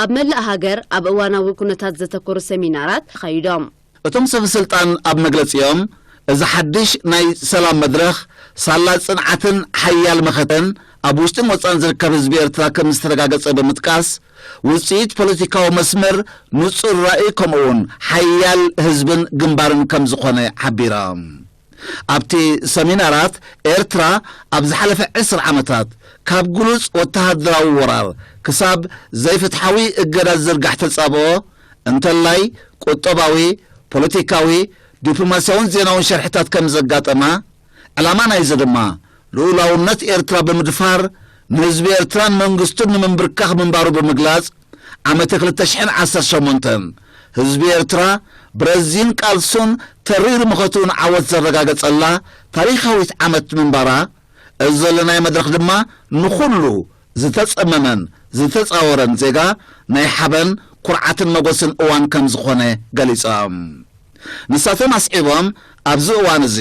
ኣብ መላእ ሃገር ኣብ እዋናዊ ኩነታት ዘተኮሩ ሰሚናራት ተኻይዶም። እቶም ሰብ ስልጣን ኣብ መግለጺኦም፣ እዚ ሓድሽ ናይ ሰላም መድረኽ ሳላ ጽንዓትን ሓያል መኸተን ኣብ ውሽጥን ወጻን ዝርከብ ህዝቢ ኤርትራ ከም ዝተረጋገጸ ብምጥቃስ፣ ውጽኢት ፖለቲካዊ መስመር፣ ንጹር ራእይ፣ ከምኡ እውን ሓያል ህዝብን ግንባርን ከም ዝኾነ ሓቢሮም። ኣብቲ ሰሚናራት፣ ኤርትራ ኣብ ዝሓለፈ ዕስራ ዓመታት ካብ ግሉጽ ወተሃደራዊ ወራር ክሳብ ዘይፍትሓዊ እገዳ ዝዝርጋሕ ተጻብኦ፣ እንተላይ ቁጠባዊ፣ ፖለቲካዊ፣ ዲፕሎማስያውን ዜናውን ሸርሕታት ከም ዘጋጠማ፣ ዕላማ ናይዚ ድማ ልኡላውነት ኤርትራ ብምድፋር ንህዝቢ ኤርትራን መንግስቱን ንምንብርካኽ ምንባሩ ብምግላጽ፣ ዓመተ ክልተ ሽሕን ዓሰርተ ሸሞንተን ህዝቢ ኤርትራ ብረዚን ቃልሱን ተሪር መኸትኡን ዓወት ዘረጋገጸላ ታሪኻዊት ዓመት ምንባራ፣ እዚ ዘለናዮ መድረኽ ድማ ንኹሉ ዝተጸመመን ዝተጻወረን ዜጋ ናይ ሓበን፣ ኩርዓትን መጎስን እዋን ከም ዝኾነ ገሊጾም። ንሳቶም ኣስዒቦም፣ ኣብዚ እዋን እዚ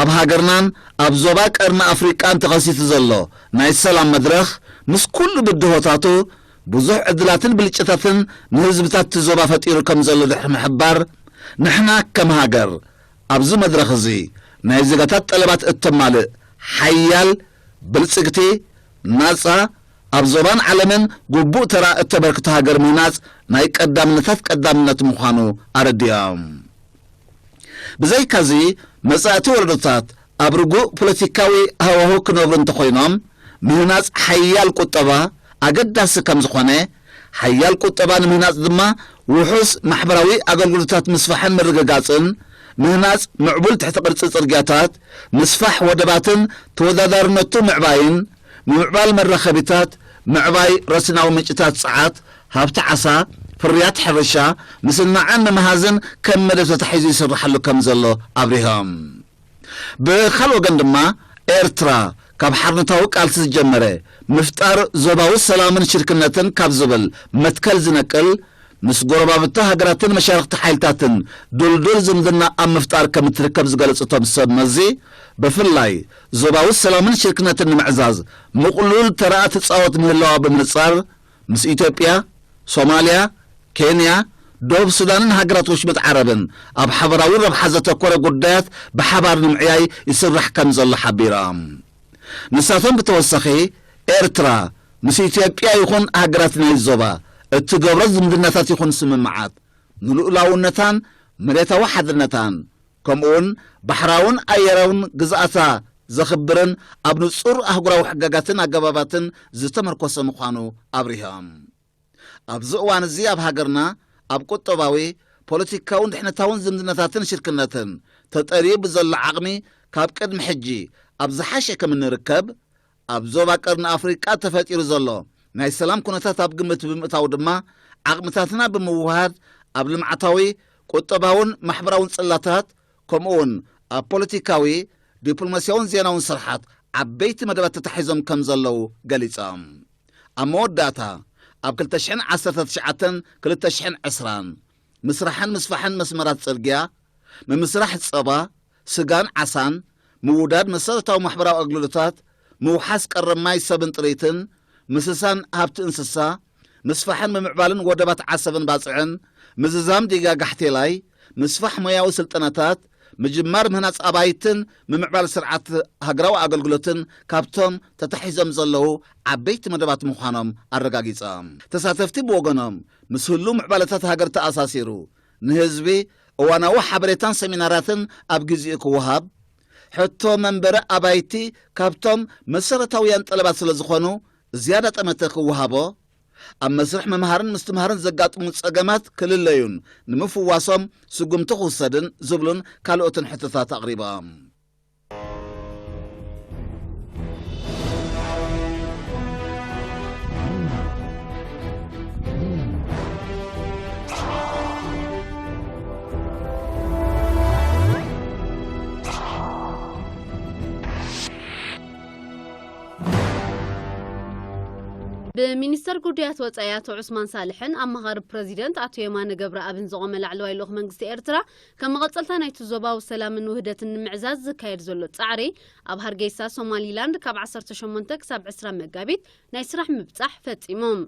ኣብ ሃገርናን ኣብ ዞባ ቀርኒ ኣፍሪቃን ተኸሲቱ ዘሎ ናይ ሰላም መድረኽ፣ ምስ ኩሉ ብድሆታቱ፣ ብዙሕ ዕድላትን ብልጭታትን ንህዝብታት እቲ ዞባ ፈጢሩ ከም ዘሎ ድሕሪ ምሕባር፣ ንሕና ከም ሃገር ኣብዚ መድረኽ እዚ ናይ ዜጋታት ጠለባት እተማልእ ሓያል፣ ብልጽግቲ፣ ናጻ፣ ኣብ ዞባን ዓለምን ግቡእ ተራ እተበርክቶ ሃገር ምህናጽ ናይ ቀዳምነታት ቀዳምነት ምዃኑ ኣረዲኦም። ብዘይካዚ፣ መጻእቲ ወለዶታት ኣብ ርጉእ ፖለቲካዊ ሃዋህው ክነብሩ እንተኾይኖም፣ ምህናጽ ሓያል ቁጠባ ኣገዳሲ ከም ዝኾነ፣ ሓያል ቁጠባ ንምህናጽ ድማ ውሑስ ማሕበራዊ ኣገልግሎታት ምስፋሕን ምርግጋጽን፣ ምህናጽ ምዕቡል ትሕቲ ቅርጺ ጽርግያታት፣ ምስፋሕ ወደባትን ተወዳዳርነቱ ምዕባይን፣ ምምዕባል መራኸቢታት፣ ምዕባይ ረስናዊ ምንጭታት ጸዓት፣ ሃብቲ ዓሳ፣ ፍርያት ሕርሻ፣ ምስናዕን ምምሃዝን ከም መደብ ተታሒዙ ይስርሓሉ ከም ዘሎ ኣብሪሆም። ብኻልእ ወገን ድማ፣ ኤርትራ ካብ ሓርነታዊ ቃልሲ ዝጀመረ ምፍጣር ዞባዊ ሰላምን ሽርክነትን ካብ ዝብል መትከል ዝነቅል፣ ምስ ጎረባብቲ ሃገራትን መሻርኽቲ ሓይልታትን ድልዱል ዝምድና ኣብ ምፍጣር ከም እትርከብ ዝገለጹ እቶም ሰብ መዚ፣ ብፍላይ ዞባዊ ሰላምን ሽርክነትን ንምዕዛዝ ምቕሉል ተራ ትጻወት ምህላዋ ብምንጻር፣ ምስ ኢትዮጵያ፣ ሶማልያ፣ ኬንያ፣ ደቡብ ሱዳንን ሃገራት ውሽመጥ ዓረብን ኣብ ሓበራዊ ረብሓ ዘተኮረ ጉዳያት ብሓባር ንምዕያይ ይስራሕ ከም ዘሎ ሓቢሮም። ንሳቶም ብተወሳኺ፣ ኤርትራ ምስ ኢትዮጵያ ይኹን ሃገራት ናይ ዞባ እትገብሮ ዝምድናታት ይኹን ስምምዓት ንልኡላውነታን መሬታዊ ሓድነታን፣ ከምኡውን ባሕራውን ኣየራውን ግዝኣታ ዘኽብርን ኣብ ንጹር ኣህጉራዊ ሕጋጋትን ኣገባባትን ዝተመርኮሰ ምዃኑ ኣብሪሆም። ኣብዚ እዋን እዚ ኣብ ሃገርና ኣብ ቁጠባዊ፣ ፖለቲካውን ድሕነታውን ዝምድናታትን ሽርክነትን ተጠርዩ ብዘሎ ዓቕሚ፣ ካብ ቅድሚ ሕጂ ኣብ ዝሓሸ ከም እንርከብ፣ ኣብ ዞባ ቀርኒ ኣፍሪቃ ተፈጢሩ ዘሎ ናይ ሰላም ኩነታት ኣብ ግምት ብምእታው ድማ፣ ዓቕምታትና ብምውህሃድ ኣብ ልምዓታዊ፣ ቁጠባውን ማሕበራውን ጽላታት፣ ከምኡውን ኣብ ፖለቲካዊ፣ ዲፕሎማስያውን ዜናውን ስርሓት ዓበይቲ መደባት ተታሒዞም ከም ዘለዉ ገሊጾም። ኣብ መወዳእታ፣ ኣብ ክልተ ሽሕን ዓሰርተ ትሽዓተን ክልተ ሽሕን ዕስራን ምስራሕን ምስፋሕን መስመራት ጽርግያ፣ ምምስራሕ ጸባ፣ ስጋን ዓሳን፣ ምውዳድ መሰረታዊ ማሕበራዊ ኣገልግሎታት፣ ምውሓስ ቀረብ ማይ ሰብን ጥሪትን፣ ምስሳን ሃብቲ እንስሳ፣ ምስፋሕን ምምዕባልን ወደባት ዓሰብን ባጽዕን፣ ምዝዛም ዲጋ ጋሕቴላይ፣ ምስፋሕ ሞያዊ ስልጠናታት፣ ምጅማር ምህናጽ ኣባይትን ምምዕባል ስርዓት ሃገራዊ ኣገልግሎትን ካብቶም ተታሒዞም ዘለዉ ዓበይቲ መደባት ምዃኖም ኣረጋጊጾም። ተሳተፍቲ ብወገኖም፣ ምስ ህሉው ምዕባለታት ሃገር ተኣሳሲሩ፣ ንህዝቢ እዋናዊ ሓበሬታን ሰሚናራትን ኣብ ግዜኡ ክወሃብ፣ ሕቶ መንበሪ ኣባይቲ ካብቶም መሰረታውያን ጠለባት ስለ ዝኾኑ፣ ዝያዳ ጠመተ ክወሃቦ፣ ኣብ መስርሕ ምምሃርን ምስትምሃርን ዘጋጥሙ ጸገማት ክልለዩን ንምፍዋሶም ስጉምቲ ክውሰድን ዝብሉን ካልኦትን ሕቶታት ኣቕሪቦም። ብሚኒስተር ጉዳያት ወጻኢ ኣቶ ዑስማን ሳልሕን ኣማኻሪ ፕረዚደንት ኣቶ የማነ ገብረኣብን ዝቖመ ላዕለዋይ ልኡኽ መንግስቲ ኤርትራ፣ ከም መቐጸልታ ናይቲ ዞባዊ ሰላምን ውህደትን ንምዕዛዝ ዝካየድ ዘሎ ጻዕሪ፣ ኣብ ሃርጌሳ ሶማሊላንድ ካብ ዓሰርተ ሸሞንተ ክሳብ ዕስራ መጋቢት ናይ ስራሕ ምብጻሕ ፈጺሞም።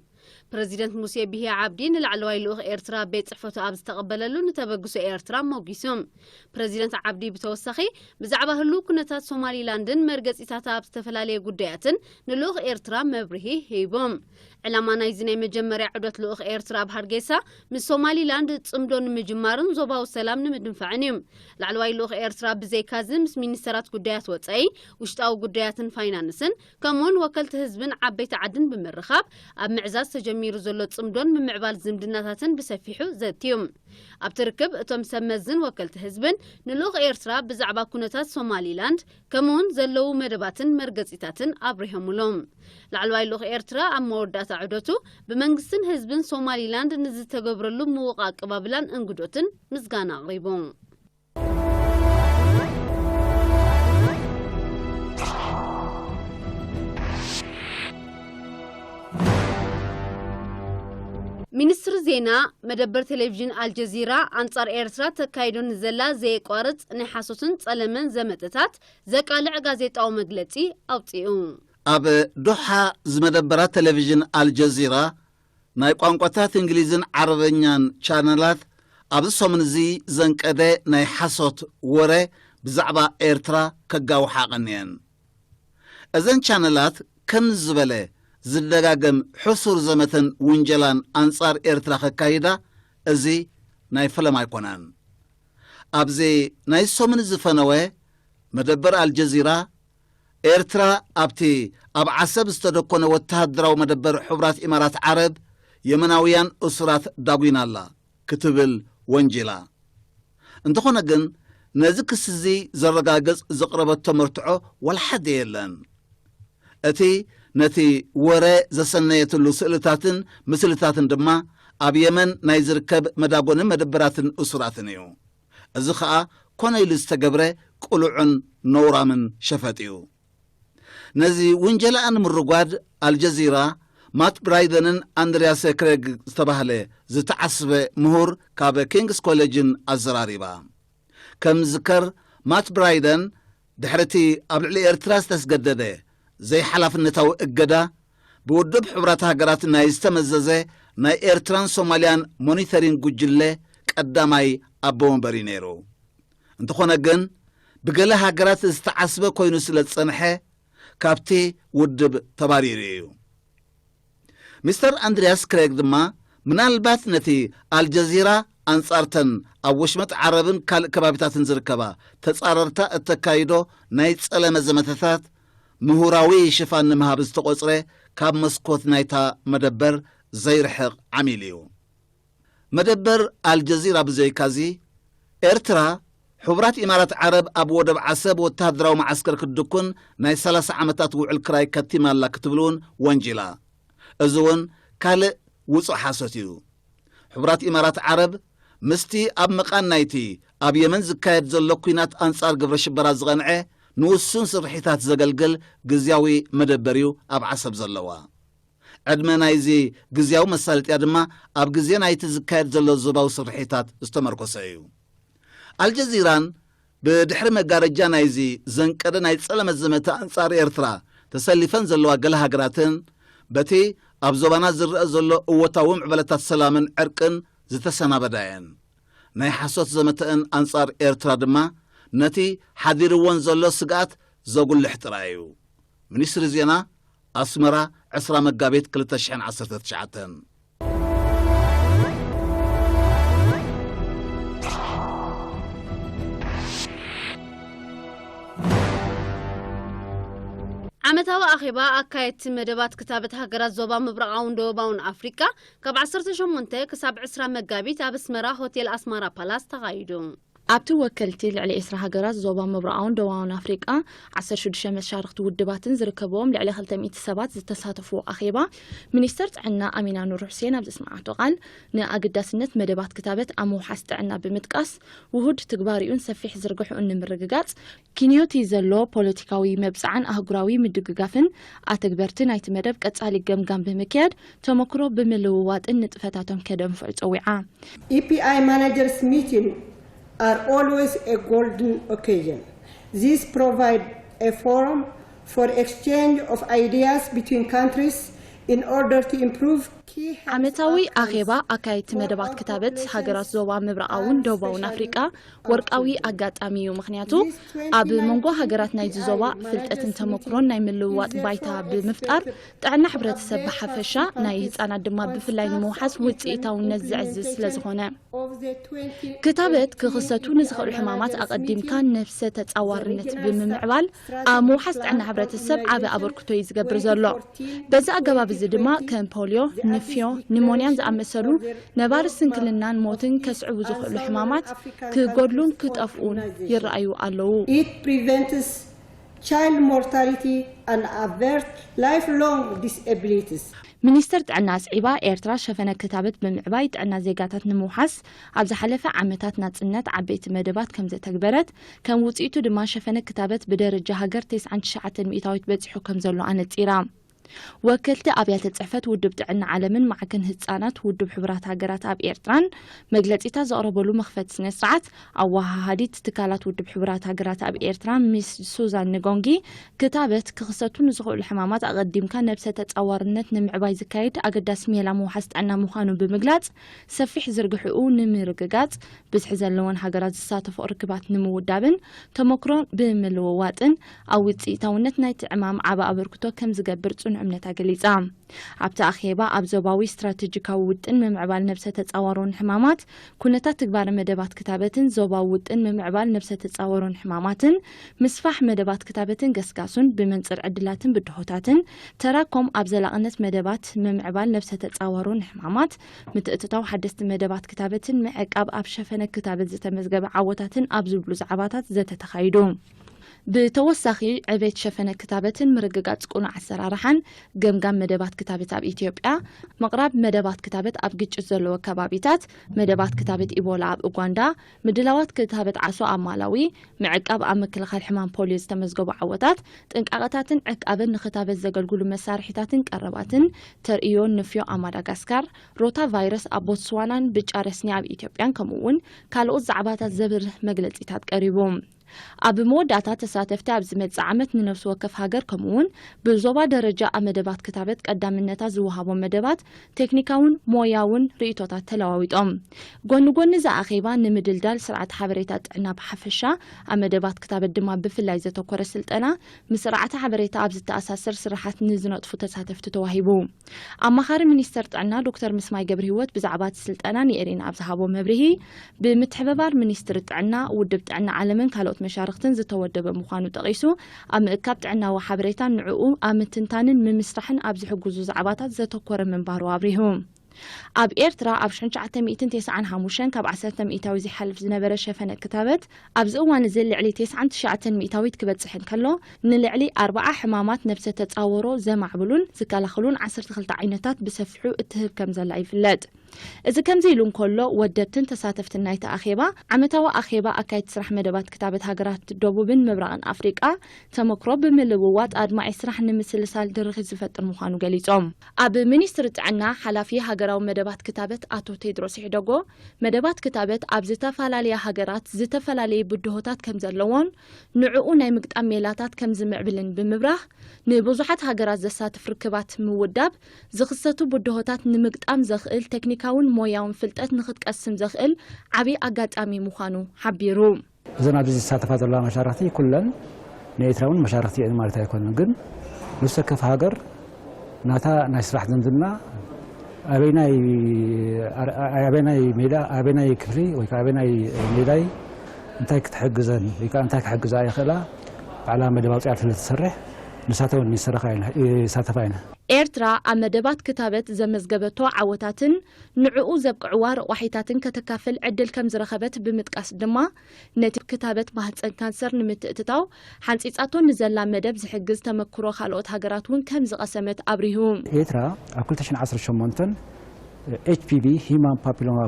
ፕረዚደንት ሙሴ ቢሂ ዓብዲ ንላዕለዋይ ልኡኽ ኤርትራ ቤት ጽሕፈቱ ኣብ ዝተቐበለሉ ንተበግሶ ኤርትራ ሞጊሱ። ፕረዚደንት ዓብዲ ብተወሳኺ ብዛዕባ ህሉው ኩነታት ሶማሊላንድን መርገጺታታ ኣብ ዝተፈላለየ ጉዳያትን ንልኡኽ ኤርትራ መብርሂ ሂቦም። ዕላማ ናይዚ ናይ መጀመርያ ዑደት ልኡኽ ኤርትራ ኣብ ሃርጌሳ ምስ ሶማሊላንድ ጽምዶ ንምጅማርን ዞባዊ ሰላም ንምድንፋዕን እዩ። ላዕለዋይ ልኡኽ ኤርትራ ብዘይካዚ ምስ ሚኒስተራት ጉዳያት ወጻኢ፣ ውሽጣዊ ጉዳያትን ፋይናንስን ከምኡውን ወከልቲ ህዝብን ዓበይቲ ዓድን ብምርኻብ ኣብ ምዕዛዝ ተጀሚሩ ዘሎ ጽምዶን ምምዕባል ዝምድናታትን ብሰፊሑ ዘትዩ። ኣብቲ ርክብ እቶም ሰብ መዝን ወከልቲ ህዝብን ንልኡኽ ኤርትራ ብዛዕባ ኩነታት ሶማሊላንድ ከምኡውን ዘለዉ መደባትን መርገጺታትን ኣብሪሆምሎም። ላዕለዋይ ልኡኽ ኤርትራ ኣብ መወዳእታ ዑደቱ ብመንግስትን ህዝብን ሶማሊላንድ ንዝተገብረሉ ምዉቕ ኣቀባብላን እንግዶትን ምስጋና ኣቕሪቡ። ሚኒስትሪ ዜና፣ መደበር ቴሌቪዥን ኣልጀዚራ ኣንጻር ኤርትራ ተካይዶ ንዘላ ዘየቋርጽ ናይ ሓሶትን ጸለመን ዘመተታት ዘቃልዕ ጋዜጣዊ መግለጺ ኣውጺኡ። ኣብ ዶሓ ዝመደበራ ቴሌቪዥን ኣልጀዚራ ናይ ቋንቋታት እንግሊዝን ዓረበኛን ቻነላት ኣብዚ ሰሙን እዚ ዘንቀደ ናይ ሓሶት ወረ ብዛዕባ ኤርትራ ከጋውሓ ቀንየን። እዘን ቻነላት ከም ዝበለ ዝደጋገም ሕሱር ዘመተን ውንጀላን ኣንጻር ኤርትራ ከካይዳ እዚ ናይ ፈለማ ኣይኮነን። ኣብዚ ናይ ሰሙን ዝፈነወ መደበር ኣልጀዚራ፣ ኤርትራ ኣብቲ ኣብ ዓሰብ ዝተደኮነ ወተሃደራዊ መደበር ሕቡራት ኢማራት ዓረብ የመናውያን እሱራት ዳጒና ኣላ ክትብል ወንጂላ። እንተኾነ ግን ነዚ ክሲ እዚ ዘረጋግጽ ዘቕረበቶ መርትዖ ዋላ ሓደ የለን። እቲ ነቲ ወረ ዘሰነየትሉ ስእልታትን ምስልታትን ድማ ኣብ የመን ናይ ዝርከብ መዳጎኒ መደበራትን እሱራትን እዩ። እዚ ኸኣ ኮነ ኢሉ ዝተገብረ ቅሉዕን ነውራምን ሸፈጥ እዩ። ነዚ ውንጀላኣ ንምርጓድ ኣልጀዚራ ማት ብራይደንን ኣንድሪያስ ክሬግ ዝተባህለ ዝተዓስበ ምሁር ካብ ኪንግስ ኮሌጅን ኣዘራሪባ። ከም ዝከር ማት ብራይደን ድሕሪ እቲ ኣብ ልዕሊ ኤርትራ ዝተስገደደ ዘይሓላፍነታዊ እገዳ ብውድብ ሕቡራት ሃገራት ናይ ዝተመዘዘ ናይ ኤርትራን ሶማልያን ሞኒተሪንግ ጉጅለ ቀዳማይ ኣቦ ወንበር እዩ ነይሩ። እንተኾነ ግን ብገለ ሃገራት ዝተዓስበ ኮይኑ ስለ ዝጸንሐ ካብቲ ውድብ ተባሪሩ እዩ። ሚስተር ኣንድሪያስ ክሬግ ድማ ምናልባት ነቲ ኣልጀዚራ ኣንጻርተን ኣብ ወሽመጥ ዓረብን ካልእ ከባቢታትን ዝርከባ ተጻረርታ እተካይዶ ናይ ጸለመ ዘመተታት ምሁራዊ ሽፋን ንምሃብ ዝተቖጽረ ካብ መስኮት ናይታ መደበር ዘይርሕቕ ዓሚል እዩ። መደበር ኣልጀዚራ ብዘይካዚ ኤርትራ ሕቡራት ኢማራት ዓረብ ኣብ ወደብ ዓሰብ ወተሃደራዊ መዓስከር ክትድኩን ናይ ሰላሳ ዓመታት ውዕል ክራይ ከቲማ ኣላ ክትብል እውን ወንጂላ። እዚ እውን ካልእ ውጹእ ሓሶት እዩ። ሕቡራት ኢማራት ዓረብ ምስቲ ኣብ መቓን ናይቲ ኣብ የመን ዝካየድ ዘሎ ኲናት ኣንጻር ግብረ ሽበራ ዝቐንዐ ንውሱን ስርሒታት ዘገልግል ግዝያዊ መደበር እዩ ኣብ ዓሰብ ዘለዋ። ዕድመ ናይዚ ግዝያዊ መሳለጥያ ድማ ኣብ ግዜ ናይቲ ዝካየድ ዘሎ ዞባዊ ስርሒታት ዝተመርኮሰ እዩ። ኣልጀዚራን ብድሕሪ መጋረጃ ናይዚ ዘንቀደ ናይ ጸለመት ዘመተ ኣንጻር ኤርትራ ተሰሊፈን ዘለዋ ገለ ሃገራትን በቲ ኣብ ዞባና ዝረኣ ዘሎ እወታዊ ምዕበለታት ሰላምን ዕርቅን ዝተሰናበዳ እየን። ናይ ሓሶት ዘመተአን ኣንጻር ኤርትራ ድማ ነቲ ሓዲርወን ዘሎ ስግኣት ዘጉልሕ ጥራይ እዩ። ሚኒስትሪ ዜና፣ ኣስመራ፣ ዕስራ መጋቢት ክልተ ሽሕን ዓሰርተ ትሽዓተን። ዓመታዊ ኣኼባ ኣካየድቲ መደባት ክታበት ሃገራት ዞባ ምብራቓውን ደቡባውን ኣፍሪቃ ካብ ዓሰርተ ሸሞንተ ክሳብ ዕስራ መጋቢት ኣብ ኣስመራ ሆቴል ኣስማራ ፓላስ ተኻይዱ። ኣብቲ ወከልቲ ልዕሊ ዕስራ ሃገራት ዞባ ምብራቓውን ደቡባውን ኣፍሪቃ፣ ዓሰርተ ሽዱሽተ መሻርኽቲ ውድባትን ዝርከብዎም ልዕሊ ክልተ ሚእቲ ሰባት ዝተሳተፍዎ ኣኼባ፣ ሚኒስተር ጥዕና ኣሚና ኑር ሑሴን ኣብ ዘስምዓቶ ቃል፣ ንኣገዳስነት መደባት ክታበት ኣብ ምውሓስ ጥዕና ብምጥቃስ፣ ውሁድ ትግባሪኡን ሰፊሕ ዝርግሕኡን ንምርግጋጽ፣ ኪንዮቲ ዘሎ ፖለቲካዊ መብጽዓን ኣህጉራዊ ምድግጋፍን ኣተግበርቲ ናይቲ መደብ ቀጻሊ ገምጋም ብምክያድ፣ ተመክሮ ብምልውዋጥን ንጥፈታቶም ከደንፍዑ ጸዊዓ። E P I managers meeting are always a golden occasion. These provide a forum for exchange of ideas between countries in order to improve ዓመታዊ ኣኼባ ኣካየድቲ መደባት ክታበት ሃገራት ዞባ ምብራቓውን ደቡባውን ኣፍሪቃ ወርቃዊ ኣጋጣሚ እዩ። ምኽንያቱ ኣብ መንጎ ሃገራት ናይዚ ዞባ ፍልጠትን ተመክሮን ናይ ምልውዋጥ ባይታ ብምፍጣር ጥዕና ሕብረተሰብ ብሓፈሻ ናይ ህፃናት ድማ ብፍላይ ንምውሓስ ውፅኢታውነት ዘዕዝዝ ስለ ዝኾነ። ክታበት ክኽሰቱ ንዝኽእሉ ሕማማት ኣቐዲምካ ነብሰ ተጻዋርነት ብምምዕባል ኣብ ምውሓስ ጥዕና ሕብረተሰብ ዓቢ ኣበርክቶ እዩ ዝገብር ዘሎ። በዚ ኣገባብ እዚ ድማ ከም ፖልዮ፣ ንፍዮ፣ ኒሞንያን ዝኣመሰሉ ነባሪ ስንክልናን ሞትን ከስዕቡ ዝኽእሉ ሕማማት ክጎድሉን ክጠፍኡን ይረኣዩ ኣለዉ። It prevents child mortality and avert lifelong disabilities. ሚኒስትር ጥዕና ኣስዒባ፣ ኤርትራ ሸፈነ ክታበት ብምዕባይ ጥዕና ዜጋታት ንምውሓስ ኣብ ዝሓለፈ ዓመታት ናጽነት ዓበይቲ መደባት ከም ዘተግበረት፣ ከም ውጽኢቱ ድማ ሸፈነ ክታበት ብደረጃ ሃገር ተስዓን ትሽዓተን ሚእታዊት በጺሑ ከም ዘሎ ኣነጺራ። ወከልቲ ኣብያተ ጽሕፈት ውድብ ጥዕና ዓለምን ማዕከን ህጻናት ውድብ ሕቡራት ሃገራት ኣብ ኤርትራን መግለጺታት ዘቕረበሉ መኽፈቲ ስነ ስርዓት፣ ኣወሃሃዲት ትካላት ውድብ ሕቡራት ሃገራት ኣብ ኤርትራ ሚስ ሱዛን ንጎንጊ፣ ክታበት ክኽሰቱ ንዝኽእሉ ሕማማት ኣቐዲምካ ነብሰ ተጻዋርነት ንምዕባይ ዝካየድ ኣገዳሲ ሜላ ምውሓስ ጥዕና ምዃኑ ብምግላጽ፣ ሰፊሕ ዝርግሕኡ ንምርግጋጽ ብዝሒ ዘለወን ሃገራት ዝሳተፎ ርክባት ንምውዳብን ተመክሮ ብምልውዋጥን ኣብ ውጽኢታውነት ናይቲ ዕማም ዓቢ ኣበርክቶ ከም ዝገብር ጽኑዕ እምነታ ገሊጻ። ኣብቲ ኣኼባ ኣብ ዞባዊ ስትራተጂካዊ ውጥን ምምዕባል ነብሰ ተጻዋሮን ሕማማት፣ ኩነታት ትግባረ መደባት ክታበትን ዞባዊ ውጥን ምምዕባል ነብሰ ተጻዋሮን ሕማማትን፣ ምስፋሕ መደባት ክታበትን ገስጋሱን ብመንጽር ዕድላትን ብድሆታትን፣ ተራኮም ኣብ ዘላቕነት መደባት ምምዕባል ነብሰ ተጻዋሮን ሕማማት፣ ምትእትታው ሓደስቲ መደባት ክታበትን ምዕቃብ ኣብ ሸፈነ ክታበት ዝተመዝገበ ዓወታትን ኣብ ዝብሉ ዛዕባታት ዘተ ተኻይዱ። ብተወሳኺ ዕቤት ሸፈነ ክታበትን ምርግጋጽ ቅኑዕ ኣሰራርሓን፣ ገምጋም መደባት ክታበት ኣብ ኢትዮጵያ፣ ምቕራብ መደባት ክታበት ኣብ ግጭት ዘለዎ ከባቢታት፣ መደባት ክታበት ኢቦላ ኣብ ኡጋንዳ፣ ምድላዋት ክታበት ዓሶ ኣብ ማላዊ፣ ምዕቃብ ኣብ ምክልኻል ሕማም ፖልዮ ዝተመዝገቡ ዓወታት፣ ጥንቃቐታትን ዕቃበን ንክታበት ዘገልግሉ መሳርሒታትን ቀረባትን፣ ተርእዮ ንፍዮ ኣብ ማዳጋስካር፣ ሮታ ቫይረስ ኣብ ቦትስዋናን ብጫ ረስኒ ኣብ ኢትዮጵያን ከምኡ እውን ካልኦት ዛዕባታት ዘብርህ መግለጺታት ቀሪቡ። ኣብ መወዳእታ ተሳተፍቲ ኣብ ዝመጽእ ዓመት ንነፍሲ ወከፍ ሃገር ከምኡ እውን ብዞባ ደረጃ ኣብ መደባት ክታበት ቀዳምነታ ዝወሃቦ መደባት ቴክኒካውን ሞያውን ርእይቶታት ተለዋዊጦም። ጎኒ ጎኒ እዚ ኣኼባ ንምድልዳል ስርዓት ሓበሬታ ጥዕና ብሓፈሻ ኣብ መደባት ክታበት ድማ ብፍላይ ዘተኮረ ስልጠና ምስ ስርዓተ ሓበሬታ ኣብ ዝተኣሳሰር ስራሓት ንዝነጥፉ ተሳተፍቲ ተዋሂቡ። ኣማኻሪ ሚኒስተር ጥዕና ዶክተር ምስማይ ገብረሂወት ብዛዕባ እቲ ስልጠና ንኤሪና ኣብ ዝሃቦ መብርሂ፣ ብምትሕብባር ሚኒስትሪ ጥዕና፣ ውድብ ጥዕና ዓለምን ካልኦት መሻርኽትን ዝተወደበ ምዃኑ ጠቒሱ፣ ኣብ ምእካብ ጥዕናዊ ሓበሬታን ንዕኡ ኣብ ምትንታንን ምምስራሕን ኣብ ዝሕግዙ ዛዕባታት ዘተኮረ ምንባሩ ኣብሪሁ። ኣብ ኤርትራ ኣብ ሽሕን ትሽዓተ ሚእትን ተስዓን ሓሙሽተን ካብ ዓሰርተ ሚእታዊ ዝሓልፍ ዝነበረ ሸፈነ ክታበት ኣብዚ እዋን እዚ ልዕሊ ተስዓን ትሽዓተን ሚእታዊት ክበጽሕ እንከሎ፣ ንልዕሊ ኣርብዓ ሕማማት ነብሰ ተጻወሮ ዘማዕብሉን ዝከላኸሉን ዓሰርተ ክልተ ዓይነታት ብሰፊሑ እትህብ ከም ዘላ ይፍለጥ። እዚ ከምዚ ኢሉ እንከሎ፣ ወደብትን ተሳተፍትን ናይቲ ኣኼባ፣ ዓመታዊ ኣኼባ ኣካየድቲ ስራሕ መደባት ክታበት ሃገራት ደቡብን ምብራቕን ኣፍሪቃ ተመክሮ ብምልውዋጥ ኣድማዒ ስራሕ ንምስልሳል ድርኺት ዝፈጥር ምዃኑ ገሊጾም። ኣብ ሚኒስትሪ ጥዕና ሓላፊ ሃገራዊ መደባት ክታበት ኣቶ ቴድሮስ ይሕደጎ፣ መደባት ክታበት ኣብ ዝተፈላለያ ሃገራት ዝተፈላለየ ብድሆታት ከም ዘለዎን ንዕኡ ናይ ምግጣም ሜላታት ከም ዝምዕብልን ብምብራህ፣ ንብዙሓት ሃገራት ዘሳትፍ ርክባት ምውዳብ፣ ዝኽሰቱ ብድሆታት ንምግጣም ዘኽእል ቴክኒካውን ሞያውን ፍልጠት ንኽትቀስም ዘኽእል ዓቢ ኣጋጣሚ ምዃኑ ሓቢሩ። እዘን ኣብዚ ዝሳተፋ ዘለዋ መሻርኽቲ ኩለን ንኤርትራ እውን መሻርኽቲ እየን ማለት ኣይኮነን። ግን ነፍሲ ወከፍ ሃገር ናታ ናይ ስራሕ ዝምድና ኣበይናይ ኣበይናይ ሜዳ ኣበይናይ ክፍሊ ወይ ከዓ ኣበይናይ ሜዳይ እንታይ ክትሕግዘን ወይ ከዓ እንታይ ክሕግዛ ይኽእላ ባዕላ መደብ ኣውፂኣ ስለ ትሰርሕ ንሳተውን ይሰርኻ ይሳተፋ ኢና። ኤርትራ ኣብ መደባት ክታበት ዘመዝገበቶ ዓወታትን ንዕኡ ዘብቅዕዋ ረቋሒታትን ከተካፍል ዕድል ከም ዝረኸበት ብምጥቃስ ድማ፣ ነቲ ክታበት ማህጸን ካንሰር ንምትእትታው ሓንጺጻቶ ንዘላ መደብ ዝሕግዝ ተመክሮ ካልኦት ሃገራት እውን ከም ዝቐሰመት ኣብሪሁ። ኤርትራ ኣብ ክልተ ሽሕን ዓሰርተ ሸሞንተን ኤች ፒ ቪ ሂማን ፓፒሎማ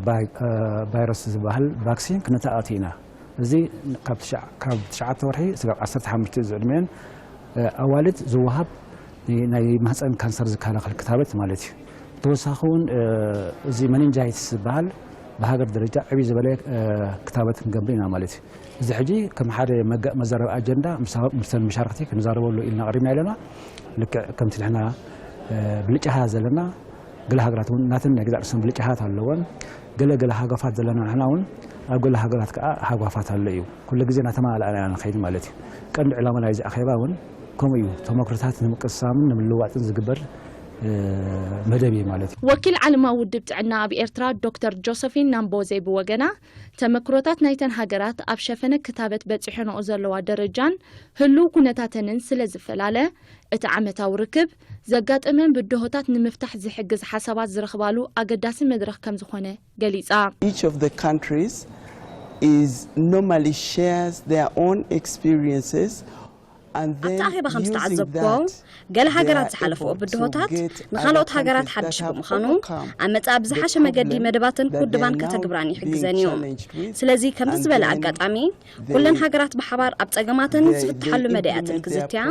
ቫይረስ ዝበሃል ቫክሲን ክነተኣቱ ኢና። እዚ ካብ ትሽዓተ ወርሒ ስጋብ ዓሰርተ ሓሙሽተ ዝዕድሚአን ኣዋልድ ዝወሃብ ናይ ማህፀን ካንሰር ዝከላኸል ክታበት ማለት እዩ። ተወሳኺ እውን እዚ መኒንጃይትስ ዝበሃል ብሃገር ደረጃ ዕብይ ዝበለ ክታበት ክንገብር ኢና ማለት እዩ። እዚ ሕጂ ከም ሓደ መዘረብ ኣጀንዳ ምስተን መሻርክቲ ክንዛረበሉ ኢልና ቀሪብና ኣለና። ልክዕ ከምቲ ንሕና ብልጫኻ ዘለና ገለ ሃገራት እውን ናተን ናይ ገዛእ ርእሰን ብልጫታት ኣለወን። ገለ ገለ ሃጓፋት ዘለና ንሕና እውን ኣብ ገለ ሃገራት ከዓ ሃጓፋት ኣሎ እዩ። ኩሉ ግዜ እናተማላእና ኢና ንኸይድ ማለት እዩ። ቀንዲ ዕላማ ናይዚ ኣኼባ እውን ከምኡ እዩ። ተመክሮታት ንምቅሳምን ንምልዋጥን ዝግበር መደብ እዩ ማለት እዩ። ወኪል ዓለማዊ ውድብ ጥዕና ኣብ ኤርትራ ዶክተር ጆሰፊን ናምቦዜ ብወገና፣ ተመክሮታት ናይተን ሃገራት ኣብ ሸፈነ ክታበት በጺሐንኦ ዘለዋ ደረጃን ህሉው ኩነታተንን ስለ ዝፈላለ፣ እቲ ዓመታዊ ርክብ ዘጋጠመን ብድሆታት ንምፍታሕ ዝሕግዝ ሓሳባት ዝረኽባሉ ኣገዳሲ መድረኽ ከም ዝኾነ ገሊጻ። Each of the countries is normally shares their own experiences and then using that ገለ ሃገራት ዝሓለፈኦ ብድሆታት ንኻልኦት ሃገራት ሓድሽ ብምዃኑ፣ ኣብ መጻኢ ብዝሓሸ መገዲ መደባትን ውድባን ከተግብራን ይሕግዘን እዩ። ስለዚ ከምዚ ዝበለ ኣጋጣሚ ኩለን ሃገራት ብሓባር ኣብ ጸገማተን ዝፍትሓሉ መዳያትን ክዝትያ፣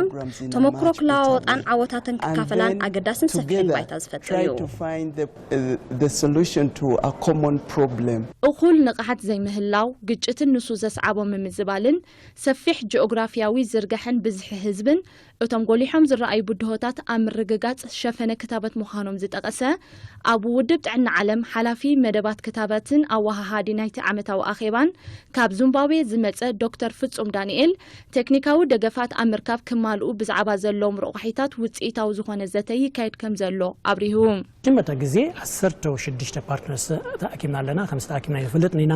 ተመክሮ ክለዋወጣን ዓወታተን ክካፈላን ኣገዳስን ሰፊሕን ባይታ ዝፈጥር እዩ። The solution to a common problem. እኹል ንቕሓት ዘይምህላው፣ ግጭትን ንሱ ዘስዓቦ ምምዝባልን፣ ሰፊሕ ጂኦግራፊያዊ ዝርጋሐን ብዝሒ ህዝብን እቶም ጎሊሖም ዝረኣዩ ብድሆታት ኣብ ምርግጋጽ ሸፈነ ክታበት ምዃኖም ዝጠቐሰ ኣብ ውድብ ጥዕና ዓለም ሓላፊ መደባት ክታበትን ኣወሃሃዲ ናይቲ ዓመታዊ ኣኼባን ካብ ዙምባብዌ ዝመጸ ዶክተር ፍጹም ዳንኤል፣ ቴክኒካዊ ደገፋት ኣብ ምርካብ ክማልኡ ብዛዕባ ዘለዎም ረቋሒታት ውጽኢታዊ ዝኾነ ዘተ ይካየድ ከም ዘሎ ኣብሪሁ። መጀመርታ ግዜ ዓሰርተ ሽዱሽተ ፓርትነርስ ተኣኪብና ኣለና። ከምዚ ተኣኪብና ኣይንፈልጥን ኢና።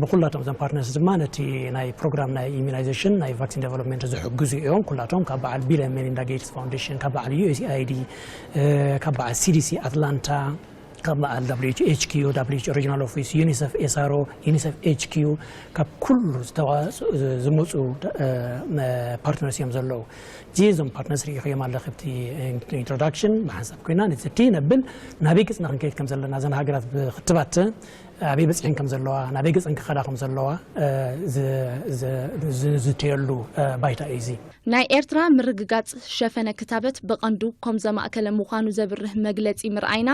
ብኩላቶም እዞም ፓርትነርስ ድማ ነቲ ናይ ፕሮግራም ናይ ኢሚዩናይዜሽን ናይ ቫክሲን ዴቨሎፕመንት ዝሕግዙ እዮም። ኩላቶም ካብ በዓል ቢል ሜሊንዳ ጌትስ ፋውንዴሽን፣ ካብ በዓል ዩ ኤስ ኤ ኣይ ዲ፣ ካብ በዓል ሲ ዲ ሲ ኣትላንታ፣ ካብ በዓል ደብሊው ኤች ኪዩ፣ ደብሊው ኤች ኦ ሪጂናል ኦፊስ፣ ዩኒሰፍ፣ ኤስ ኣር ኦ፣ ዩኒሰፍ ኤች ኪዩ፣ ካብ ኩሉ ዝተዋፅኡ ዝመፁ ፓርትነርስ እዮም ዘለዉ። እዚ እዞም ፓርትነርስ ሪኢኽዮም ኣለኺ ኣብቲ ኢንትሮዳክሽን። ብሓንሳብ ኮይና ነቲ ነብል ናበይ ገፅና ክንከይድ ከም ዘለና፣ እዘን ሃገራት ብክትባት ኣበይ በፂሐን ከም ዘለዋ፣ ናበይ ገፀን ክኸዳ ከም ዘለዋ ዝዝተየሉ ባይታ እዩ እዚ። ናይ ኤርትራ ምርግጋጽ ሸፈነ ክታበት ብቐንዱ ኮም ዘማእከለ ምዃኑ ዘብርህ መግለጺ ምርኣይና፣